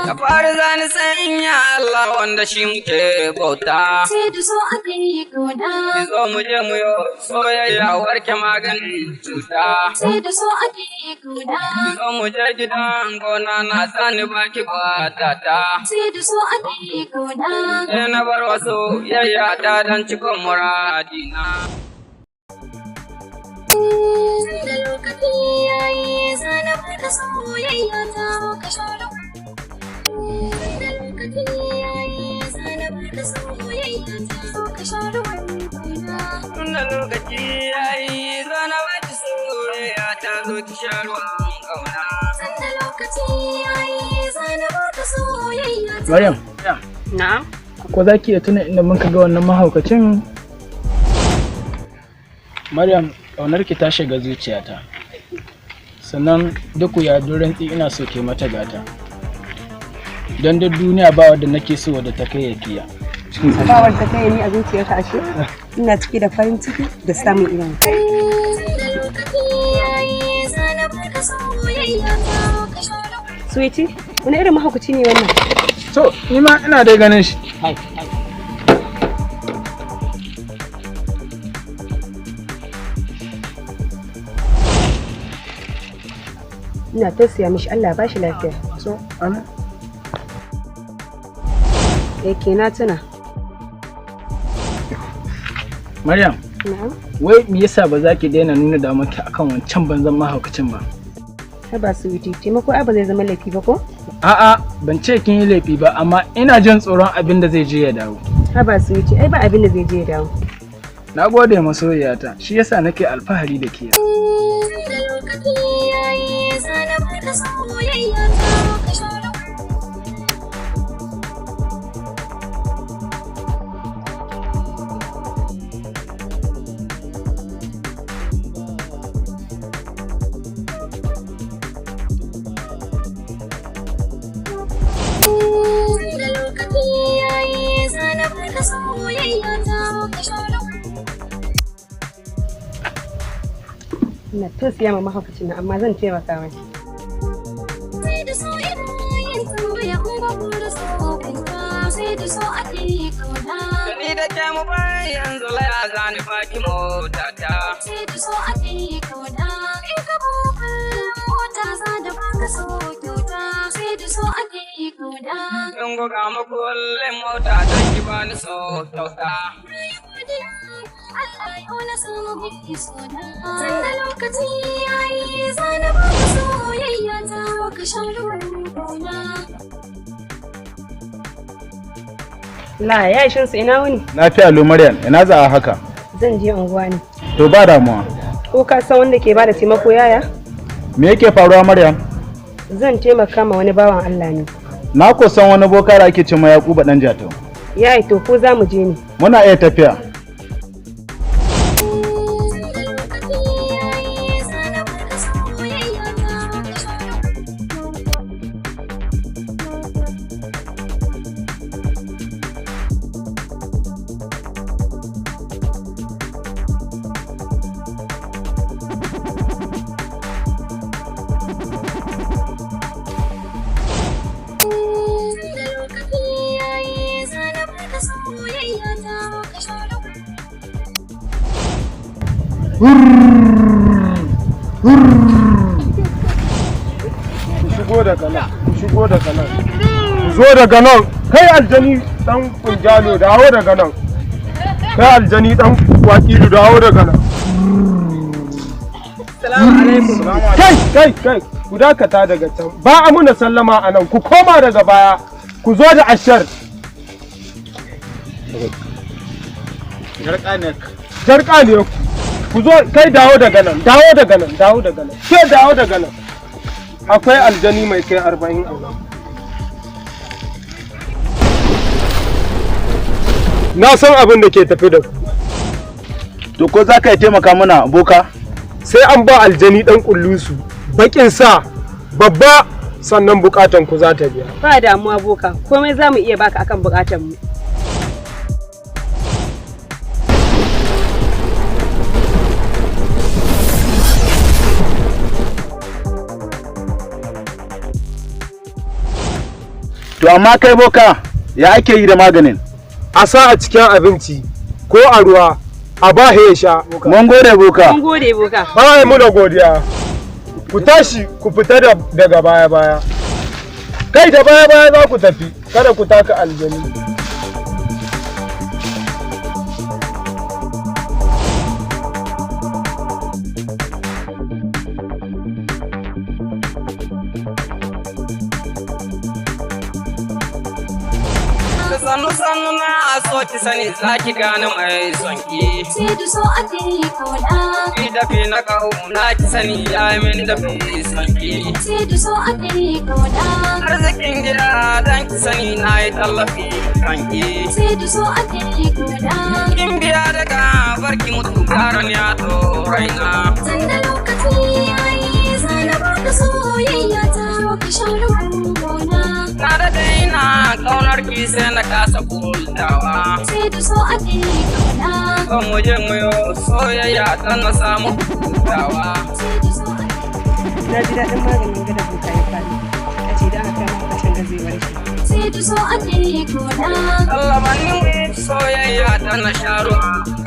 Da fari zani sanya Allah wanda shi muke bauta. Sai da so ake yi ƙauna. Zo mu je mu yo soyayya warke maganin cuta. Sai da so ake yi ƙauna. Zo mu je gidan gona na sani baki kwatata. Sai da so ake yi ƙauna. Sai na bar wasu yayya ta don cikon muradina. Da lokaci yayi zana baka soyayya ta ka sharo. Da lokaci yayi zana baka soyayya ta ka sharo ƙauna. Tunda lokaci yayi zana baki soyayya ta zo ki sha ruwan ƙauna. Sanda lokaci yayi zana baka soyayya ta. Maryam, Na'am. ko za ki iya tuna inda muka ga wannan mahaukacin? Maryam, ƙaunarki ta shiga zuciyata. Sannan duk ya rantsi ina so ke mata gata. Don duk duniya ba wadda nake so wadda ta kai ya kiya. Ba wadda ta kai ni a zuciyarka ashe? Ina ciki da farin ciki da samun irin. Sanda lokaci yayi zana baka soyayya ta ka sharo. Sweetie, wani irin mahaukaci ne wannan? To, ni ma ina dai ganin shi. Ina tausaya mishi, Allah ya bashi lafiya. So, ana? Eh ke na tuna. Maryam, Na'am. wai me yasa ba za ki daina nuna damuwarki akan wancan banzan mahaukacin ba? Haba sweetie, taimako ai ba zai zama laifi ba ko? A'a, ban ce kin yi laifi ba, amma ina jin tsoron abin da zai je ya dawo. Haba sweetie, ai ba abin da zai je ya dawo. Na gode masoyiyata, shi yasa nake alfahari da ke. Sanda lokaci yayi zana baka soyayya ta ka sharo. Sanda lokaci yayi zana baka soyayya ta ka sharo. Ina tausaya ma mahaukacin nan amma zan taimaka mai. Sai da so ina yin tambaya in ba ku da so kunta sai da so ake yi ƙauna. Ni da ke mu bayan zulaya zani baki motata. Sai da so ake yi ƙauna. In ka buɗe mota za da baka so kyauta. Sai da so ake yi ƙauna. In goga makullin mota don ki bani so kyauta. Na yi godiya Allah yau na samu guri sona. Sanda lokaci yayi zana baka soyayya ta ka sha ruwan ƙauna. La ya ishin su ina wuni? Lafiya lo Maryam, ina za a haka? Zan je unguwa ne. To ba damuwa. Ko ka san wanda ke bada taimako yaya? Me yake faruwa Maryam? Zan taimaka ma wani bawan Allah ne. Na ko san wani boka da ake cewa Yakuba dan Jatau. Yaya to ko za mu je ne? Muna iya tafiya. Sanda lokaci yayi zana baka soyayya ta ka sha ruwan. Sanda lokaci yayi zana baka soyayya ta ka sha ruwan. Ku shigo daga nan, ku shigo daga nan, ku zo daga nan. Kai aljani dan kunjalo, dawo daga nan. Kai aljani dan wakilu, dawo daga nan. Salamu alaikum. Kai, kai, kai. Ku dakata daga can. Ba a muna sallama a nan, ku koma daga baya. Ku zo da ashar. Jarka ne ku. Ku zo kai, dawo daga nan, dawo daga nan, dawo daga nan. Ke, dawo daga nan. Akwai aljani mai kai 40 a nan. Na san abin da ke tafi da ku. To ko za ka yi taimaka mana, boka? Sai an ba aljani dan kullusu bakin sa babba, sannan bukatan ku za ta biya. Ba damuwa boka, komai za mu iya baka akan bukatan mu. To amma kai boka, ya ake yi da maganin? A sa a cikin abinci ko a ruwa a ba ya sha. Mun gode, boka. Mun gode, boka. Ba mu da godiya. Ku tashi ku fita daga baya baya. Kai, da baya baya za ku tafi, kada ku taka aljani. Sannu sannu na so ki sani, za ki gane mai son ki. Sai da so ake kauna. Ki dafi na kauna, ki sani ya min dafi son ki. Sai da so ake kauna. Arzikin gida dan ki sani na yi tallafi kanki. Sai da so ake kauna. Kin biya daga barki mutu karan ya to raina. Sanda lokaci yayi, zana baka soyayya ta, ka sha ruwan gona. Na da daina kaunar ki sai na kasa kultawa. Sai da so ake kauna. Kan mu je mu yo soyayya ta na samu hutawa. Sai da so ake Na ji daɗin maganin gada boka ya faɗi. A ce da aka kai mahaukacin da zai warke. Sai da so ake kauna. Sallamanni soyayya ta na sharu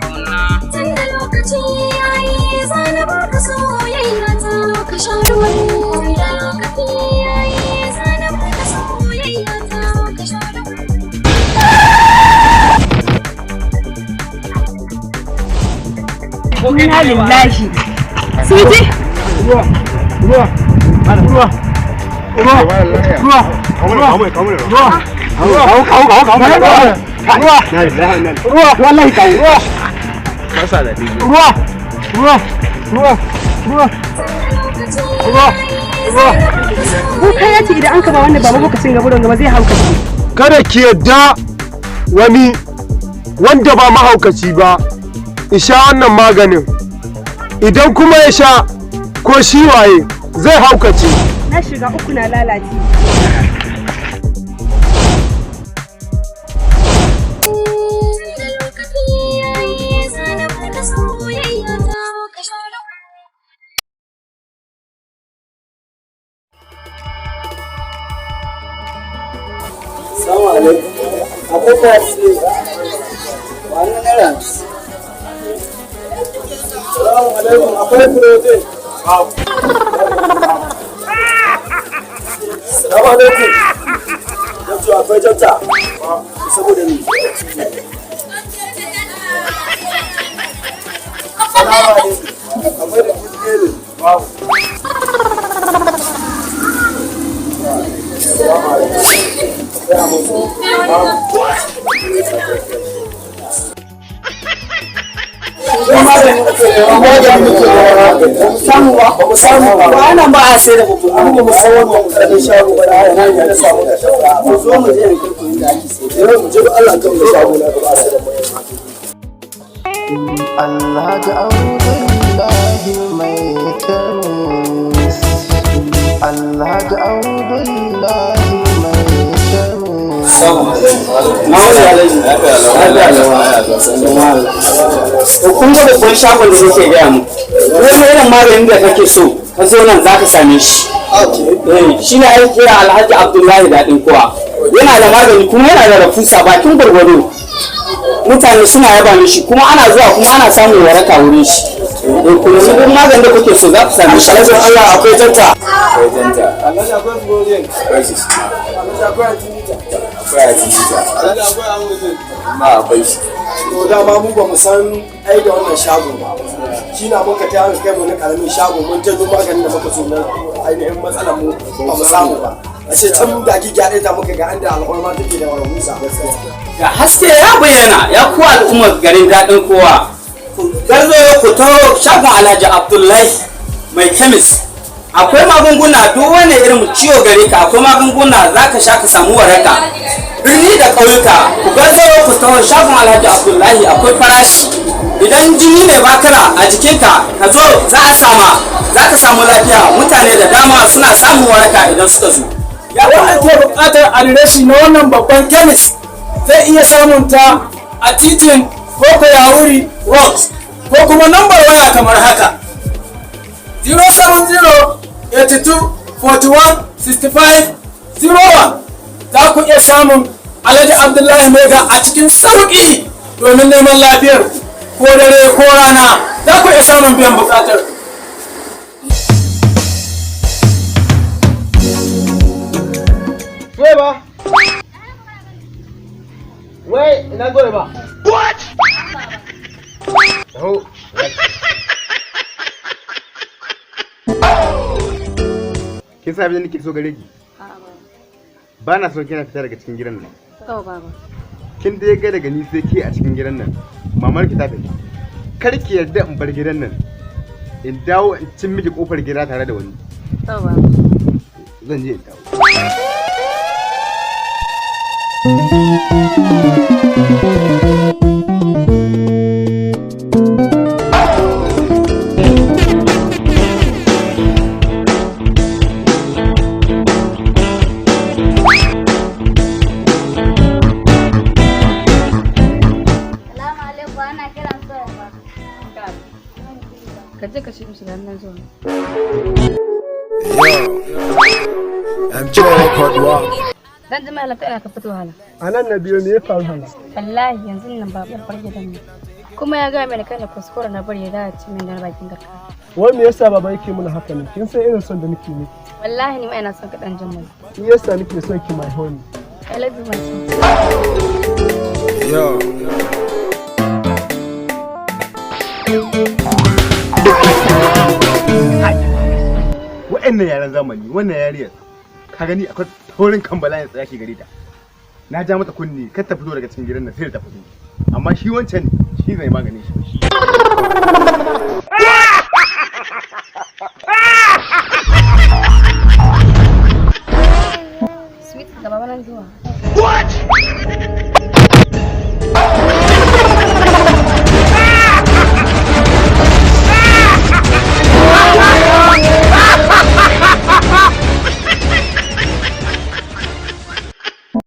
kauna. Sanda lokaci yayi, zana baka soyayya ta, ka sha ruwan gona. Lokaci yayi, zana baka soyayya ta, ka sha ruwan. Inna lillahi. Sweetie? Ruwa, ruwa, ruwa, ruwa, ruwa, ruwa, ruwa, ruwa, ruwa, wallahi kawo ruwa, ruwa, ruwa, ruwa, ruwa, ruwa, ruwa. Boka ya ce idan an ka ba wannan ba mahaukacin gaba don gaba zai haukace. Kada ki yadda wani wanda ba mahaukaci ba isha wannan maganin. Idan kuma ya sha, ko shi waye, zai haukace. Na shiga uku, na lalace. Sanda lokaci yayi, zana baka soyayya ta, ka sha ruwan. Salamu alaikum. Akwai kwafi wani naira. Salamu alaikum. Akwai protein. Salamu alaikum. Jabtu, akwai jabta. Saboda ni. Salamu alaikum. Akwai da kuskere. Salamu alaikum. Ba a sai da babu an ba mu san wannan karamin shago ba da nan ya samu ka shago. Mu zo mu je mu kai ku inda ake sai da mu je. Allah kan mu shago na ba a sai da mu. Allah ga Abdullahi mai kemis, Allah ga Abdullahi mai kemis. To kun ga babban shagon da nake gaya mu. Wani irin maganin da kake so, ka zo nan za ka same shi. Eh, shi ne ake kira Alhaji Abdullahi Daɗin Kowa. Yana da magani kuma yana da rafusa bakin gwargwado. Mutane suna yaba mishi kuma ana zuwa kuma ana samun waraka wurin shi. Eh, kuma duk maganin da kuke so za ku same shi. Alhaji Allah, akwai janta. Akwai janta. Alhaji, akwai protein. Akwai shi. Alhaji, akwai antinita. Akwai ajiyita. Alhaji, akwai amozin. Ma akwai shi. To dama mu ba mu san ai da wannan shago ba. Shi na muka ta aka kai mu na karamin shago, mun ta duk maganin da muka so na ainihin matsalar mu ba mu samu ba. A ce can da gyaɗe ta muka ga inda alhorma take da rahusa. Ga haske ya bayyana ya kuwa al'ummar garin Daɗin Kowa. Ku garzo ku taho shagon Alhaji Abdullahi Mai Kemis. Akwai magunguna, duk wani irin ciwo gare ka akwai magunguna, za ka sha ka samu waraka. Birni da ƙauyuka, ku garzo ku taho shagon Alhaji Abdullahi, akwai farashi. Idan jini ne bakara a jikinka, ka zo za a sama, za ka samu lafiya. Mutane da dama suna samun waraka idan suka zo. Ya wanda ke buƙatar adireshi na wannan babban kemis, zai iya samun ta a titin Koko Yawuri Road ko kuma nambar waya kamar haka: 070 82 41 65 01. Za ku iya samun Alhaji Abdullahi Mega a cikin sauƙi domin neman lafiyar ko dare ko rana, za ku iya samun biyan buƙatar. Wai ba. Wai ina gore ba. What? Taho. Kin san abin da nake so gare ki? Ba na son kina fita daga cikin gidan nan. To baba. Kin dai ga daga ni sai ke a cikin gidan nan. Mamar ki ta tafi. Kar ki yarda in bar gidan nan. In dawo in cin miki kofar gida tare da wani. To baba. Zan je in dawo. Salamu alaikum, ana kiran ba. Ka je ka shi mishi nan zuwa. MJ Record wa. Dan jima Allah ta ka fito hala. A nan na biyo, me ya faru hala? Wallahi yanzu nan ba babbar gidan ne. Kuma ya ga mini kana kuskure na bari ya dawo ci min dan bakin garka. Wai me yasa baba yake mana haka ne? Kin san irin son da nake miki. Wallahi ni ma ina son ka, dan jima. Ni yasa nake son ki, my honey. I love you, my king. Yo. Wa'annan yaran zamani, wannan yariyar ka gani akwai taurin kan bala'in tsaya ke gare ta. Na ja mata kunni kar ta fito daga cikin gidan nan, sai da ta fito. Amma shi wancan shi zai maganin shi.